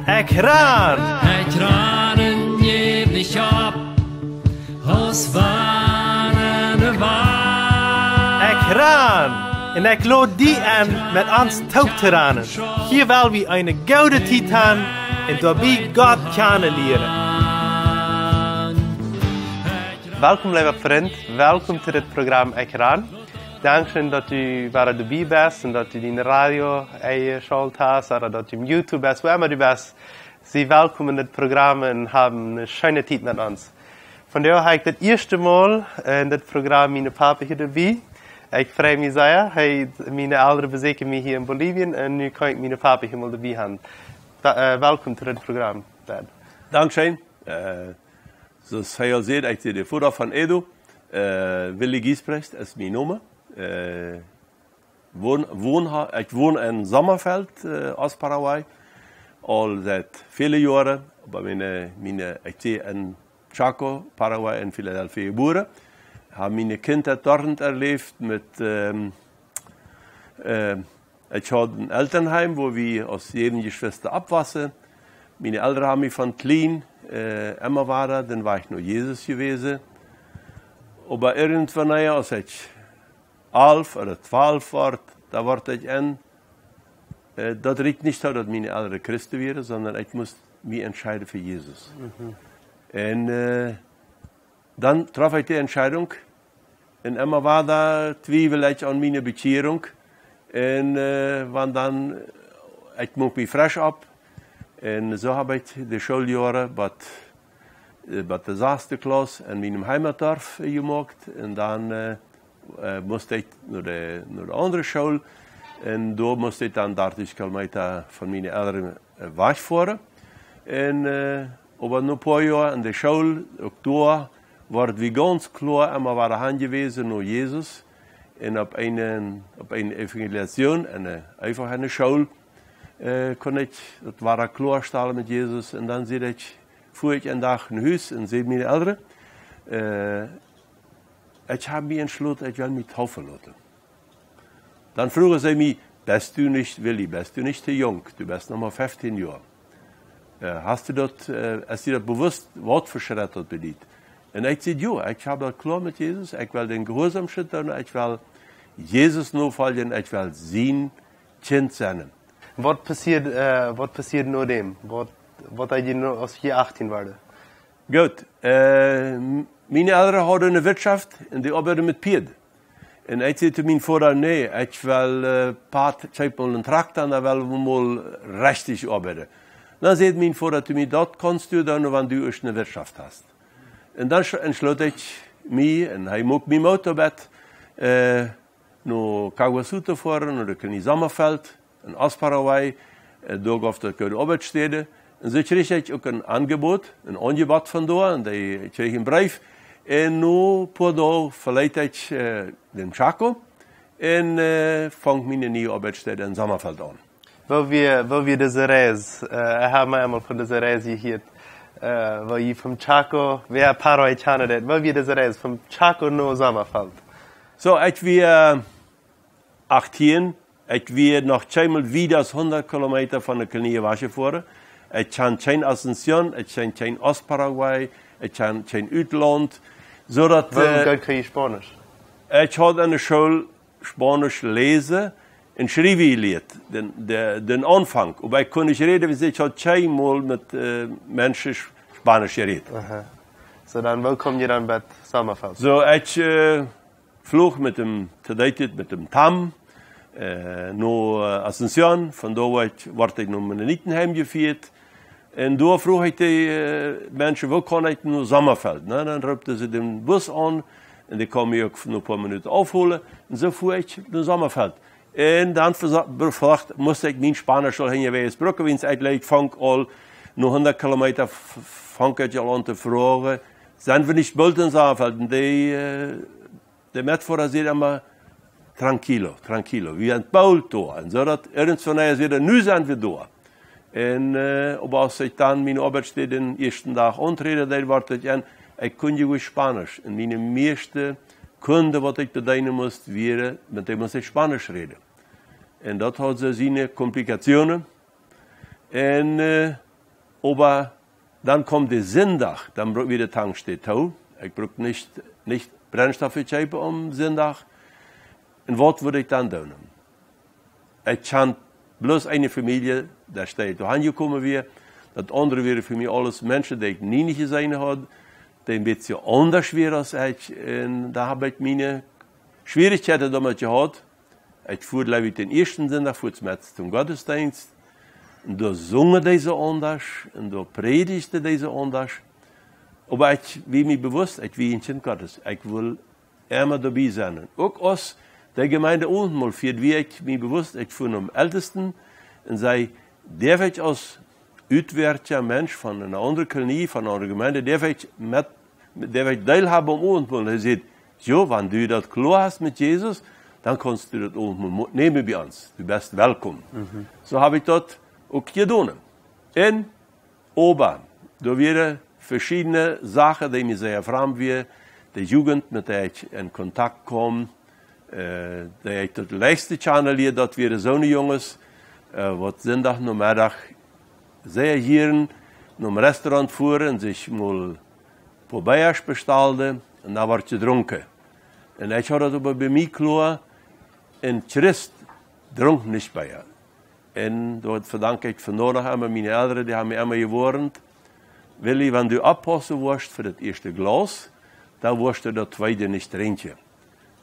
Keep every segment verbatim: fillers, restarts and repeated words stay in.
Ekj ran! Ekj ran en jäw nich opp, aus wann ne Wand. Ekj ran! Un ekj lod die en, met ons toop to ranen. Hia well wie eene goode Tiet han un doabie Gott kjanen lieren. Welkom, leewa Frint. Welkom to dit Program Ekj ran. Dankscheen, daut du wada doabie best un daut du dien Radio enjeschalt hast, ooda daut du em YouTube best, wua emma du best. Sie welkom en dit Program un hab eene scheene Tiet met ons. Vondoag hab ekj daut ieeschte Mol en dit Program mienen Papa hia doabie. Ekj frei mie sea. Hee, miene Elren besieekjen mie hia en Bolivien un nu kaun ekj mienen Papa hia mol doabie han. Da, äh, welkom to dit Program, Dad. Dankscheen. Äh, soo aus hee aul säd, ekj sie de Voda von Edu. Äh, Willi Giesbrecht es mien Nomen. Äh, won, won, ekj won en Sommerfeld, äh, Ost-Paraguay, aul siet väle Joaren. Oba miene, miene, ekj sie en Chaco, Paraguay, en Filadelfia jebuaren. Hab miene Kjinjdheit doa erläft met, ähm, äh, ekj haud een Elternheim, wua wie aus säwen Jeschwista oppwossen. Miene Elren haben mie von kjlien, äh, emma wada dän Wajch no Jesus jewäsen. Oba irjentwanea, aus ekj alf ooda twalf wort, doa wort ekj en, äh, daut rieekjt nich soo, daut miene Elren Christen wieren, sonda ekj must mie entscheiden fa Jesus. Mhm. Un, äh, dan troff ekj de Entscheidunk, un emma wada twiewel ekj aun miene Bekjierunk. Un, äh, wan dan, ekj muak mie fresch opp. Un soo hab ekj de Schooljoaren bat, äh, bat de saste Klauss en mienem Heimatdorf, äh, jemoakt. Un dan, äh, äh, must ekj no de, no de aundre School. Un doa must ekj dan dartich Kilometa von miene Elren, äh, wajchfoaren. Un, äh, oba no een poa Joa en de School, uk doa, wort wie gaunz kloa emma wada han jewäsen no Jesus. Un opp eene, opp eene Evangelisation, eene, eefach eene School, äh, kunn ekj daut wada kloastalen met Jesus. Un dan säd ekj, fua ekj een Dach no Hus un säd miene Elren, äh, ekj hab mie entschloten, ekj well mie deepen loten. Dan fruagen see mie: "Best du nich, Willi, best du nich too junk? Du best noch mau feftieen Joa. Äh, hast du daut, äh, es die daut bewusst, waut fa Schrett daut bediet?" Un ekj säd: "Jo, ekj hab daut kloa met Jesus, ekj well dän Jehuarsaum doonen, ekj well Jesus nofoljen, ekj well sien Kjint sennen." Waut passieed, äh, waut passieed no däm? Waut, waut deed jie no, aus jie achtieen worden? Goot, äh, m-, miene Elren hauden eene Wirtschaft un dee oabeiden met Pieed. Un ekj säd to mienen Voda: "Nä, ekj well, äh, Pad, kjeep mol een Trakta, dan well wie mol rechtich oabeiden." Dan säd mien Voda to mie: "Daut kaust du dan, wan du ieescht eene Wirtschaft hast." Un dan sch-, entschloot ekj mie, un hee muak mie Moot doabie, äh, no Caguazú to foaren, no de Kolonie Sommerfeld, en Ost-Paraguay, äh, doa gauf daut goode Oabeitsstäden. Un soo kjrieech ekj uk een Aunjebot, een Aunjebot von doa, un dee kjrieech een Breef. Un no poa Doag veleet ekj, äh, dän Chaco un, äh, funk miene niee Oabeitsstäd en Sommerfeld aun. Woo wia, woo wia dise Reis? Äh, ekj hab mol eemol von dise Reis jehieet. Äh, woo jie vom Chaco, wäa Paraguay kjanen deit, woo wia dise Reis vom Chaco no Sommerfeld? Soo, ekj wia achtieen, ekj wia noch kjeenmol wieda aus hundat Kilometa von de Kolonie wajchjefoaren. Ekj kjand kjeen Asunción, ekj kjand kjeen Ost-Paraguay, ekj kjand kjeen Utlaunt. Soo daut, woo, äh, goot kaun jie Spaunisch? Ekj haud aun de School Spaunisch läsen un schriewen jelieet, dän, de, dän Aunfank. Oba ekj kunn nich räden, wiels ekj haud kjeenmol met, äh, Menschen Sp-, Spaunisch jerät. Aha. Soo, dan, woo kjeem jie dan bat Sommerfeld? Soo, ekj, äh, fluach met däm, to dee Tiet met däm Tam, äh, no, äh, Asunción, von doa wort ekj, wort ekj no Mennoniten heimjefieet. Un doa fruach ekj de, äh, Menschen: "Woo kaun ekj no Sommerfeld?" Na, dan roopten see dän Bus aun, un dee kaum mie uk no een poa Minuten aufholen. Un soo fua ekj no Sommerfeld. Un dan veso-, vesocht, must ekj mien Spaunisch aul hinjawäajes brucken, wiels ekj leet, funk aul no hundat Kilometa f-, f-, funk ekj aul aun to froagen: "Sent wie nich boolt en Sommerfeld?" Un dee, äh, de Metfoara säd emma: "Tranquilo, tranquilo, wie sent boolt doa." Un soo daut irjentwanea säd hee: "Nu sent wie doa." Un, äh, oba aus ekj dan miene Oabeitsstäd dän ieeschten Dach aunträden deed, wort ekj en, ekj kunn je goot Spaunisch. Un miene mieeschte Kunden, waut ekj bedeenen must, wieren, met dee must ekj Spaunisch räden. Un daut haud soo siene Komplikationen. Un äh, oba dan kjemt de Sindach, dan bruck wie de Tankstäd too. Ekj bruck nich, nich Brennstoff kjeepen aum Sindach. Un waut wudd ekj dan doonen? Ekj kjand bloos eene Famielje, dee steit doa aunjekomen wia. Daut aundre wieren fa mie aules Menschen, dee ekj nie nich jeseenen haud, dee een bät aundasch wieren aus ekj. Un doa hab ekj miene Schwierichkjeiten doamet jehaut. Ekj fua, jleew ekj, dän ieeschten Sindach fua ekj met toom Gottesdeenst. Un doa sungen dee aundasch un doa prädjden dee aundasch. Oba ekj wia mie bewusst, ekj wia een Kjint Gottes. Ekj wull emma doabie sennen. Uk aus de Jemeent Owentmol fieed, wia ekj mie bewusst, ekj fua nom Eltesten un säd: Darf ekj aus utwärtscha Mensch von eene aundre Kolonie, von eene aundre Jemeent, darf ekj met, darf ekj Deel haben aum Owentmol? Un hee säd: Jo, wan du daut kloa hast met Jesus, dan kaust du daut Owentmol mo-, nämen bie ons. Du best welkom. Soo hab ekj daut uk jedonen. Un oba doa wieren veschiedne Sachen, dee mie sea framd wieren. De Jugend, met dee ekj en Kontakt kjeem, äh, dee ekj daut latste kjanen lieed, daut wieren soone Junges, äh, waut Sindach Nomeddach sea jieren nom Restaurant fuaren un sikj mol poa Bia bestalden un dan wort jedrunken. Un ekj haud daut oba bie mie kloa, een Christ drunk nich Bia. Un doa vedank ekj vondoag noch emma miene Elren, dee haben mie emma jewoarnt: Willy, wan du oppaussen woascht fa daut ieeschte Glaus, dan woascht du daut tweede nich drinkjen.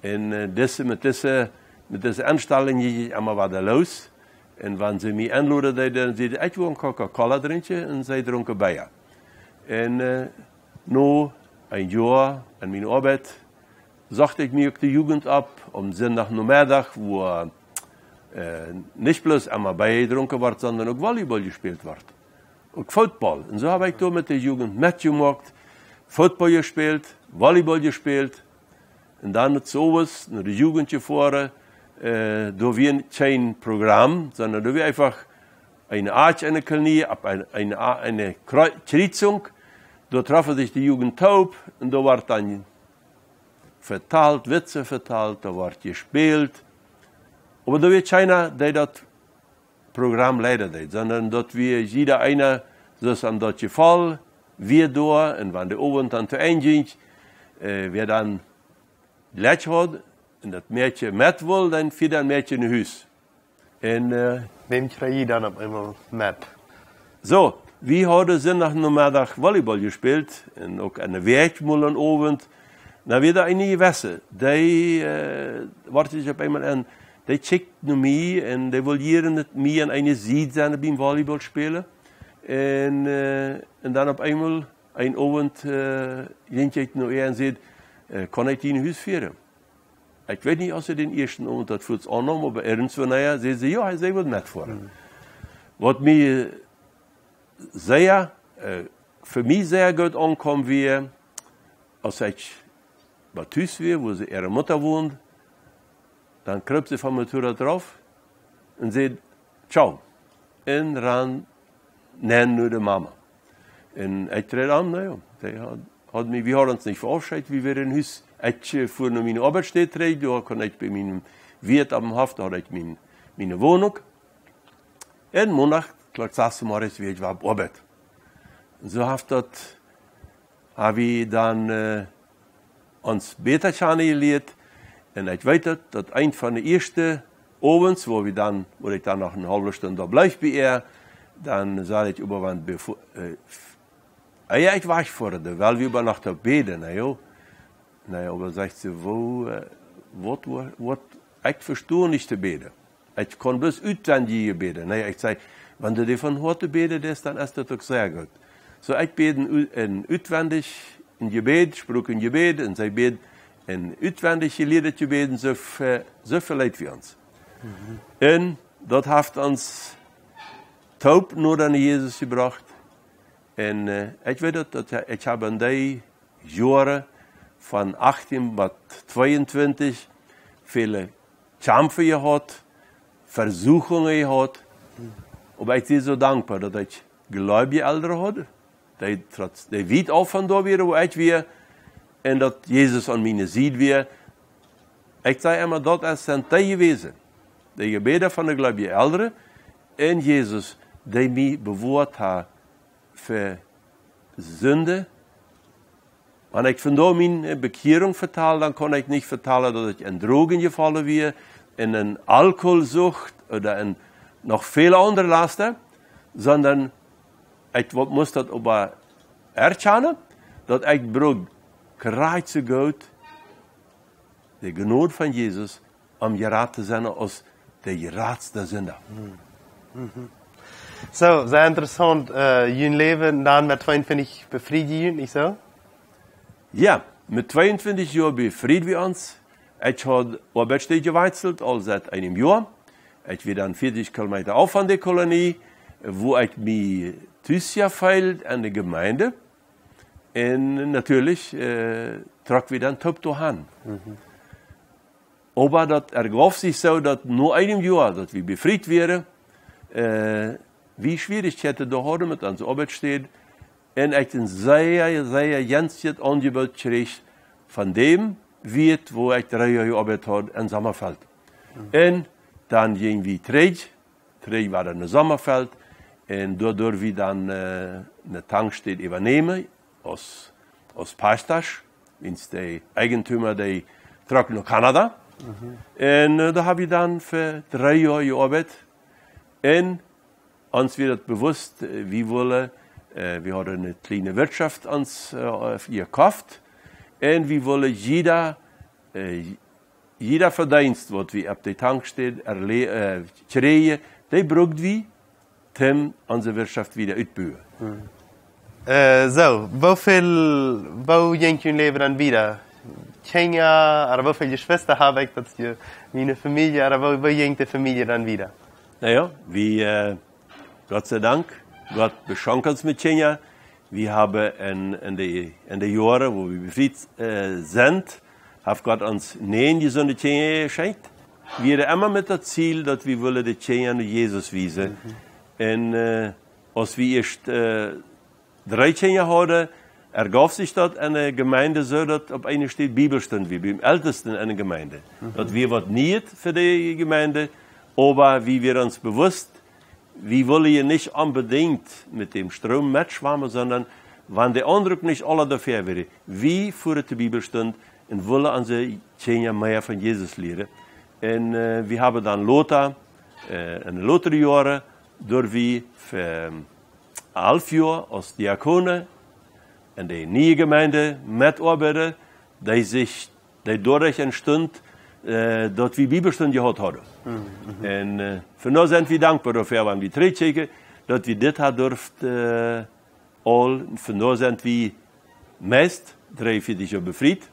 Un äh, dise, met dise, met dise Enstalunk jinkj ekj emma wada loos. Un wan see mie enloden deeden, dan säd ekj: Ekj well eene Coca-Cola drinkjen, un see drunken Bia. Un äh, no een Joa aun miene Oabeit socht ekj mie uk de Jugend opp, aum Sindach Nomeddach, wua äh, nich bloos emma Bia jedrunken wort, sonda uk Volleyball jespält wort. Uk Football. Un soo hab ekj doa met de Jugend metjemoakt, Football jespält, Volleyball jespält. Un dan met sowes no de Jugend jefoaren, äh, doa wia kjeen Program, sonda doa wia eefach eene Aak, eene Kolonie, opp eene, eene, eene Kjrie-, Kjriezunk. Doa troffen sikj de Jugend toop un doa wort dan vetalt, Witze vetalt, doa wort jespält. Oba doa wia kjeena, dee daut Program leiden deed, sonda daut wia jieda eena, soo aus am daut jefoll, wia doa. Un wan de Owent dan to Enj jinkj, äh, wäa dan Lech haud un daut Mäakje met wull, dan fieed daut Mäakje no Hus. Un äh, wäm kjrieech jie dan opp eemol met? Soo, wie hauden Sindach Nomeddach Volleyball jespält un uk aun de Wäakj mol een Owent. Dan wia doa eene jewesse, dee äh, wort sikj opp eemol aun, dee kjikjt no mie un dee wull jieren met mie aun eene Sied sennen biem Volleyball spälen. Un äh, un dan opp eemol een Owent äh, jinkj ekj no äa un säd: Äh, kaun ekj die no Hus fieren? Ekj weet nich, aus see dän ieeschten Owent daut fuaz aunnaum, oba irjentwanea säd see: Jo, hee, see wudd metfoaren. Waut mie sea, äh, fa mie sea goot aunkjeem, wia, aus ekj bie Tus wia, wua see äare Mutta wond, dan kroop see vom Motorrad rauf un säd: Ciao. Un rand nenn no de Mama. Un ekj dreid om, na jo, dee haud, haud mie, wie hauden ons nich veaufscheet, wie wieren en Hus. Ekj äh, fua no miene Oabeitsstäd trigj, doa kunn ekj bie mienen Wirt oppem Hoff, doa haud ekj mien, miene Wonunk. Un Mondach, Klock sass zemorjes, wia ekj wada opp Oabeit. Un soo haft daut, hab wie dan äh, ons bäta kjanen jelieet. Un ekj weet daut, daut eent von de ieeschte Owents, wua wie dan, wua ekj dan noch eene haulwe Stund doa bleef bie äa, dan säd ekj: Oba wan befo-, äh, ea ekj wajchfoa, dan well wie oba noch doa bäden, na jo. Na jo, oba, sajcht see, woo, äh, waut, waut, waut, ekj vesto nich to bäden. Ekj kaun bloos utwendje Jebäde. Na jo, ekj säd: Wan du dee von Hoaten bäden deist, dan es daut uk sea goot. Soo, ekj bäd en u-, en utwendich, en Jebäd, spruak en Jebäd, un see bäd en utwendich jelieedet Jebäd, un soo ve-, soo veleet wie ons. Un daut haft ons toop noda aun Jesus jebrocht. Un äh, ekj weet daut, daut ekj hab en dee Joaren von achtieen bat tweeuntwintich väle Kjamfe jehaut, Vesuchungen jehaut. Oba ekj sie soo dankboa, daut ekj gleubje Elren haud, dee trotz, dee wiet auf von doa wieren, wua ekj wia, un daut Jesus aun miene Sied wia. Ekj saj emma, daut es, sent dee jewast, de Jebäda von de gleubje Elren un Jesus, dee mie bewoat haft fa Sind. Wan ekj vondoag miene Bekjierunk vetal, dan kaun ekj nich vetalen, daut ekj en Drogen jefollen wia, en, en Alkoholsucht ooda en noch väl aundre Lasten, sonda ekj must daut oba erkjanen, daut ekj brukt krakjt soo goot de Jnod von Jesus, om jerat to sennen aus de jratsta Sinda. Soo, sea interessaunt, jun Läwen dan met tweeuntwintich befried jie junt, nich soo? Jo, met tweeuntwintich Joa befried wie ons. Ekj haud Oabeitsstäd jewajchselt, aul siet eenem Joa. Ekj wia dan vieetich Kilometa auf von de Kolonie, wua ekj mie tus feeld en de Jemeent. Un natieelich trock wie dan toop doahan. Oba daut ergauf sikj soo, daut no eenem Joa, daut wie befriet wieren, wie Schwierichkjeiten doa hauden met onse Oabeitsstäd, un ekj een sea, sea jensjet Aunjebot kjrieech von däm Wirt, wua ekj dree Joa jeoabeit haud en Sommerfeld. Un dan jinj wie trigj, trigj wada no Sommerfeld, un doa durf wie dan ne Tankstäd äwanämen aus, aus Pajtasch, wiels de Eigentüma, dee trock no Kanada. Un doa hab wie dan fa dree Joa jeoabeit. Un ons wia daut bewusst, wie wullen, wie hauden ne kjliene Wirtschoft ons jekoft, un wie wullen jieda, jieda Vedeenst, waut wie opp de Tankstäd kjrieejen, dee brukt wie, toom onse Wirtschoft wieda utbuen. Soo, woo väl, woo jinkj jun Läwen dan wieda? Kjinja, ooda woo väl Jeschwista hab ekj, daut es miene Famielje, ooda woo, woo jinkj de Famielje dan wieda? Na jo, wie, Gott sei Dank, Gott beschonk ons met Kjinja. Wie haben en, en de, en de Joaren, wua wie befriet sent, haft Gott ons näajen jesunde Kjinja jeschenkjt. Wie hauden emma met daut Ziel, daut wie wullen de Kjinja no Jesus wiesen. Un aus wie ieescht dree Kjinja hauden, ergauf sikj daut en de Jemeent soo, daut opp eene Städ Bibelstund wia, biem Eltesten en de Jemeent. Daut wia waut Nieet fa de Jemeent, oba wie wieren ons bewusst, wie wullen je nich onbedinjt met däm Stroom metschwammen, sonda wan de aundre nich aula doafäa wieren, wie fuaren to Bibelstund un wullen onse Kjinja mea von Jesus lieren. Un wie haben dan lota, en de lotre Joaren, doa wie fa alf Joa aus Diakone en de niee Jemeent metoabeiden, dee doaderch entstunt, daut wie Bibelstund jehaut hauden. Un vondoag sent wie dankboa doafäa, wan wie trigjkjikjen, daut wie dit haben durft, aul, vondoag sent wie meist dreeunvieetich Joa befriet.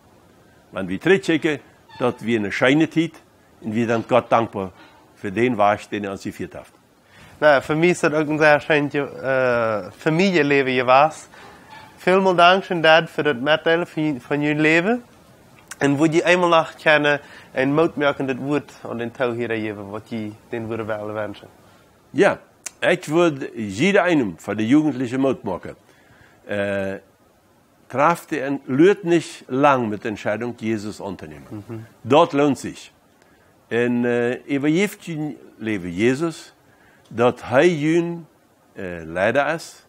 Wan wie trigjkjikjen, daut wia ne scheene Tiet, un wie sent Gott dankboa fa dän Wajch, dän hee ons jefieet haft. Na, fa mie es daut uk een sea scheenet Famieljeläwen jewast. Välmol dankscheen, Dad, fa daut Metdeelen von jun Läwen. Un wudd jie eemol noch kjennen een mootmoakendet Wuat aun dän Toohiera jäwen, waut jie dän wudden wellen wenschen? Jo, ekj wudd jieda eenem von de Jugentliche Moot moaken. Traft de, luat nich lang met de Entscheidunk, Jesus auntonämen. Daut loont sikj. Un äwajäft jun Läwen Jesus, daut hee jun Leida es.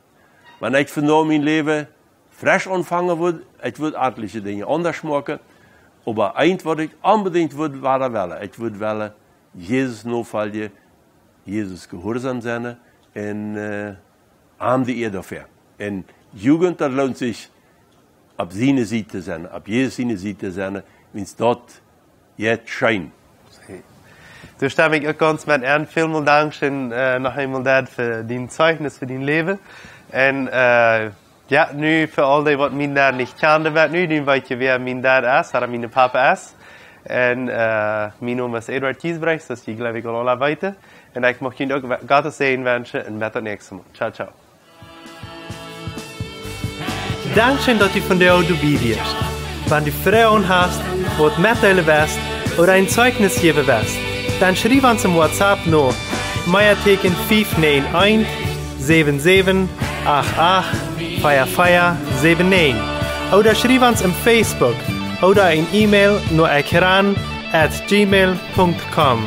Wan ekj vondoag mien Läwen fresch aunfangen wudd, ekj wudd atelje Dinja aundasch moaken, oba eent, waut ekj onbedinjt wudd wada wellen, ekj wudd wellen Jesus nofoljen, Jesus jehuarsom sennen un am de Ea doafäa. Un Jugent, daut loont sikj, opp siene Sied to sennen, opp Jesus siene Sied to sennen, wiels daut jeit scheen. Doa stemm ekj uk gaunz met en. Välmol dankscheen noch eemol, Dad, fa dien Zeichnis, fa dien Läwen. Un jo, nu fa aul dee, waut mien Dad nich kjanen, waut nu, nu weet jie, wäa mien Dad es, ooda mien Papa es. Un mien Nomen es Eduard Giesbrechts, daut jie, jleew ekj, aul aula weeten. Un ekj mucht junt uk Gottes Säajen wenschen un bat daut näakjste Mol. Ciao, ciao. Dankscheen, daut du vondoag doabie wieescht. Wan du Froagen hast, waut metdeelen west ooda een Zeichnis jäwen west, dan schriew ons em WhatsApp no Meateeken fief näajen eent, säwen säwen, acht acht, vea vea, säwen näajen, ooda schriew ons em Facebook ooda een E-Mail no ekran at gmail punkt com.